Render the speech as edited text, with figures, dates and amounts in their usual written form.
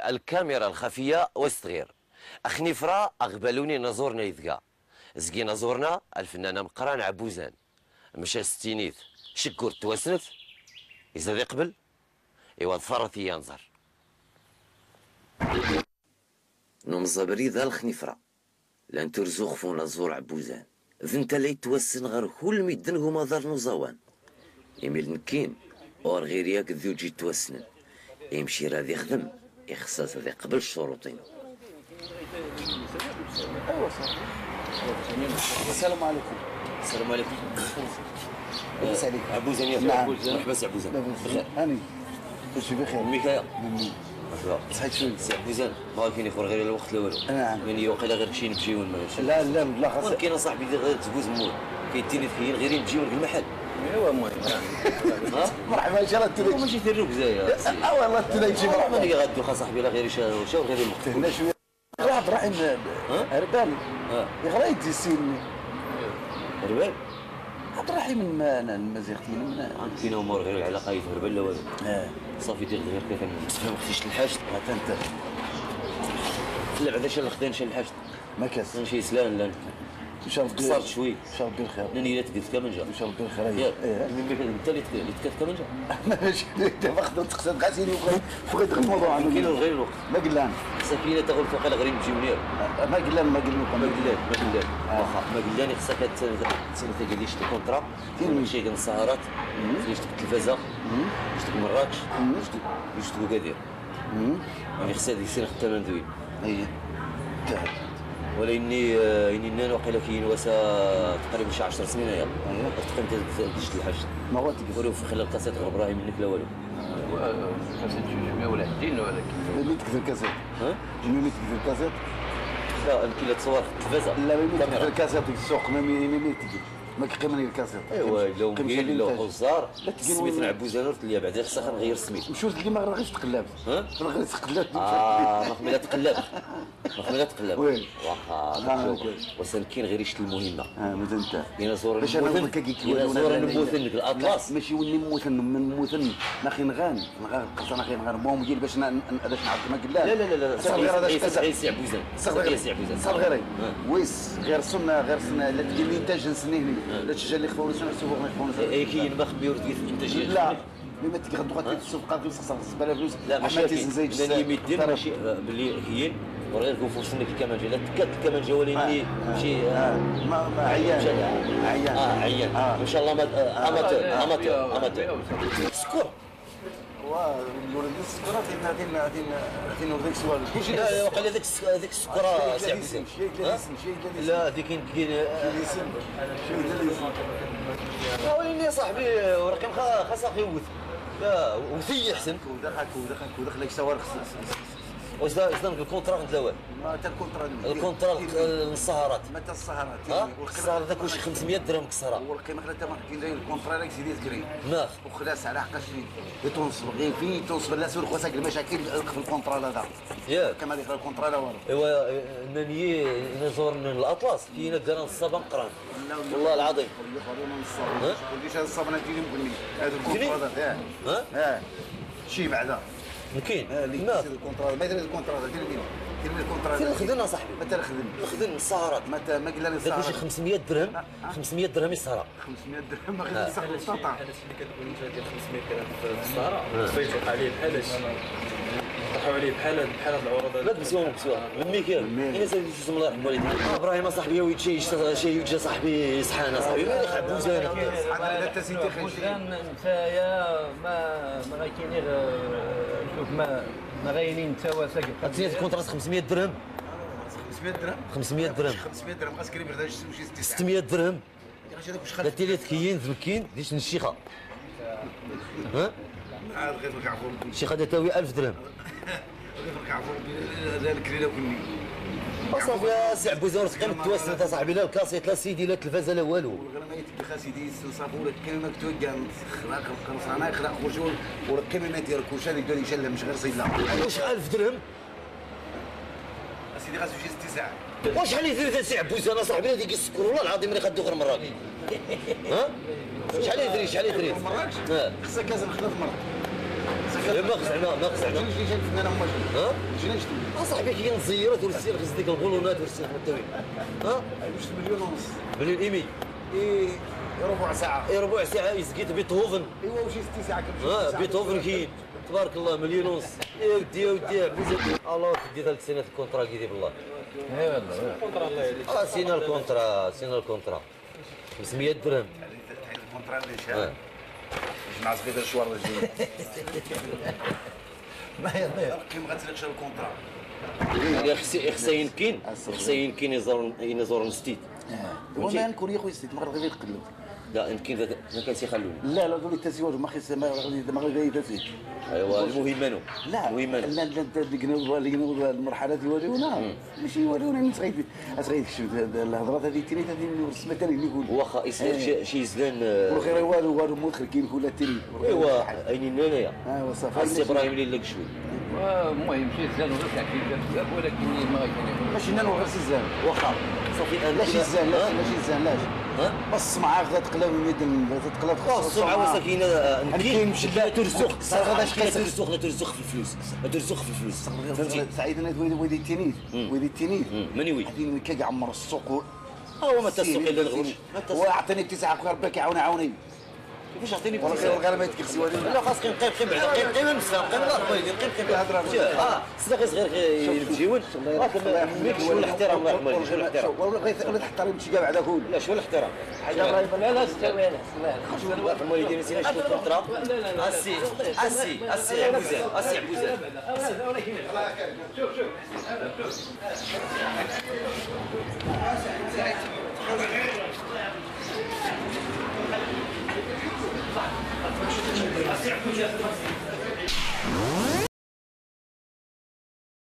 الكاميرا الخفية والصغير أخنيفرا أغبلوني نزورنا يذكا زكي نزورنا الفنانة مقران عبوزان مشى ستينيت شكور تواسنت إذا ذي قبل إوا ظفرتي ينظر نمزبري ذا الخنيفرة لان ترزوخ فونا زور عبوزان ذنتا لي توسن غير كل ميدن هما دار نوزوان إميل نكين اور غير ياك ذو جي توسنن يمشي راضي يخدم يخصص ذي قبل الشروطين. السلام عليكم. السلام عليكم. لاباس عليك عبوزان يا نعم. مرحبا سي عبوزان. بخير هاني كلشي بخير. ميكايا مرحبا صحيت شوية سي عبوزان ما كاين يخور غير الوقت لا والو. نعم يعني وقيلا غير شي نمشيو لا لا لا خاص ولكن اصاحبي غير تبوز مول كيديني تخيل غير نمشيو للمحل. ايوا المهم مرحبا ان شاء الله تلاقي ماشي تروك زايا. والله تلاقي شي مرحبا ماني غادوخ اصاحبي لا غير شاو غير الوقت هنا شوية. واحد رحم هربان يغرا يدي السين هربان عبد الرحيم من المزيغ من كاين امور غير العلاقة يتهربان لا والو. صافي دير غير كيف نتفهم خصيش الحاج حتى انت لا بعدا شال الخدان شال الحاج ما كاس شي سلان لا قصرت شوي. ان شاء الله بالخير. ناني الا تقلت كمنجه. ان شاء الله بالخير. ياك انت اللي تكات كمنجه. ماشي دابا خدمت تقصد غاسيني وبغيت غير الموضوع. كاين غير الوقت. ما قلان. سكينة تغول فوق غير نمشيو نير. ما قلان ما قلان ما قلان ما قلان. واخا ما قلان خصك تسنى ليش ال contrat. شي كان السهرات. ليش التلفازه. ليش مراكش. ليش اكادير. يعني خصها ديك السنة خدامه ندوي. اي. ولا اني اني وقيلا كاين واسا تقريبا شي 10 سنين هي تقريبا دشت الحاج ما هو تقول في خلال الكاسيت غير ابراهيم منك لا والو. كاسيت جميع ولا الدين ولكن ملي تكذب الكاسيت ها ملي تكذب الكاسيت لا كاين تصور في التلفازه لا ملي تكذب الكاسيت السوق ملي تكذب ما كيقيمني الكاسيت. ايوا لو مكاين لو خزار سميت نعبوزان ورت ليا بعدا خصها نغير السميت. مشوت لي ما غير تقلب. ها غير تقلب. ما خميله تقلب ما خميله تقلب. واخا وسن كاين غير شت المهمة. مازال انت ينزور الموثن الاطلس ماشي وني موثن من موثن ما خين غان قلت انا خين غان المهم ديال باش باش نعرف ما قلنا. لا لا لا لا سي عبوزان سي عبوزان صغيري ويس غير سنة غير سنة لا تجي الانتاج نسنيه لا تشجع اللي خفوني سنة سوق ما يخفوني. اي كاين ما خبيور ديال الانتاجية لا ملي ما تغدو غادي السوق غادي تخسر الزبالة فلوس. لا ماشي كاين ميدير ماشي باللي كاين وغير كون لك الكمانجه لا تكات الكمانجه ولكن ماشي ما عيان عيان عيان ان شاء الله amateur amateur amateur سكر ولد السكر غادي نوريك سوال كلشي. لا وقال هذاك السكر سي عبد لا هذيك كاين وليني يا صاحبي ورقم خاصها يوث لا وثي احسن ودخل لك سوال واش دانك ال contrat نتلاوال ما حتى ال contrat ال contrat السهرات ما حتى السهرات السهرات ذاك واش 500 درهم كسهره والقيمة خلا تما كاين ال contrat راك سيدي تكري ناخ وخلاص على حقاش تونس غير في تونس لا سور خواسك المشاكل في ال contrat هذا ياك كما اللي ال contrat لا والو. ايوا ناني نزور الاطلس كاين كران الصبا قران والله العظيم وليش هذا الصبا كاين هذا ال contrat هذا ها شي بعدا كاين ما ال contrat ما يدير ال contrat دير دير ال contrat فين الخدم اصاحبي ما تنخدم الخدم السهرات ما قلنا لي السهرات داك 500 درهم 500 درهم السهرة 500 درهم ما غير تسحب البطاطا. هذا الشيء اللي كتقول انت ديال 500 درهم في السهرة فايت وقع عليه بحال هادشي طرحوا عليه بحال هاد العروض لا تبسوهم بسوها ممي كاين انا سالي الله يرحم والديك ابراهيم اصاحبي ويتشي شي يوجا صاحبي صحان اصاحبي مالي عبوزان عبوزان نتايا ما غاكاين غير شوف ما غاينين انت وساكن تزيد ال contrat 500 درهم 500 درهم 500 درهم 500 درهم خاصك كريم شي 600 درهم لا تيلي تكين ذمكين ديش الشيخه ها الشيخه تاوي 1000 درهم صافي يا سي عبوزان تقيم تواسل انت صاحبي لا الكاسيت لا سيدي لا التلفازه لا والو. والغير ما يتبخ سيدي صافي ولا كلمة مكتوب كاع خلاق القرصانه خلاق خرجوا والقيمة ما ديال كلشي هذيك ديال يشلم مش غير صيدلة. واش 1000 درهم سيدي خاصو شي 6 ساعات. وشحال يدير سي عبوزان اصاحبي هذيك السكر والله العظيم اللي غدو غير مراكش. ها شحال يدري شحال يدري مراكش خصك كازا خلاف مرة ما خزعنا ما خزعنا. جينا الفنانة هما ها؟ جينا اصاحبي كي نزيرات ورسي رخص ديك البولونات ورسي التوين. ها؟ مليون ونص. مليون ايمي. اي ربع ساعة. اي ربع ساعة يزكيت بيتهوفن. ايوا وشي 60 ساعة كمشي. ها بيتهوفن كاين تبارك الله مليون ونص. يا ودي يا ودي الله ديت هاد السنة ال contrat كيدي بالله. اي والله ال contrat الله يهديك. سينا ال contrat سينا ال contrat 500 درهم. ال contrat اللي شاد. مع صغير شوار الجديد. ما يضيع. كيما غتسلكش ال contrat. يا خصي خصي يمكن خصي يمكن يزور نستيت. وما نكون يا خويا ستيت ما غادي يقلب. لا يمكن ما كانش يخلوني. لا لا دولي التزواج ما خص ما غادي يتزوج. ايوا المهم انو لا المهم لا لا لا المرحلة يوريونا ماشي يوريونا غير الهضرة هذه التيني هذه الرسمة ثاني اللي يقول واخا يصير شي زلان وغير والو والو مدخل كاين كل التيني ايوا اين انايا ايوا صافي السي ابراهيم اللي لك شوي المهم شي زلان وغير كاين بزاف ولكن ما غيكون ماشي نان وغير سي زلان واخا صافي لا شي زلان لا شي زلان لاش الصمعه غدا تقلب ميدن تقلب الصمعه وسكينة كاين لا ترزق لا ترزق لا ترزق في الفلوس لا ترزق في الفلوس فهمتي سعيد انا ويدي التنيت ويدي التنيت ماني وي غادي كيعمر السوق هو ما تسوق الا الغروب واعطيني 9 خويا ربك يعاون عاوني كيفاش عطيني والله غير ما يتكسي لا خاصك نقيم قيم بعدا قيم قيم مسلم قيم الله يرحمه قيم قيم الهضرة صدق صغير يمشيون شو الاحترام الله يرحمه شو الاحترام ولا تحترم شي كاع بعدا كل لا شو الاحترام حاجة لا لا استوي الله يرحم الوالدين نسينا شكون ال contrat السي السي السي عبوزان السي عبوزان شوف شوف شوف.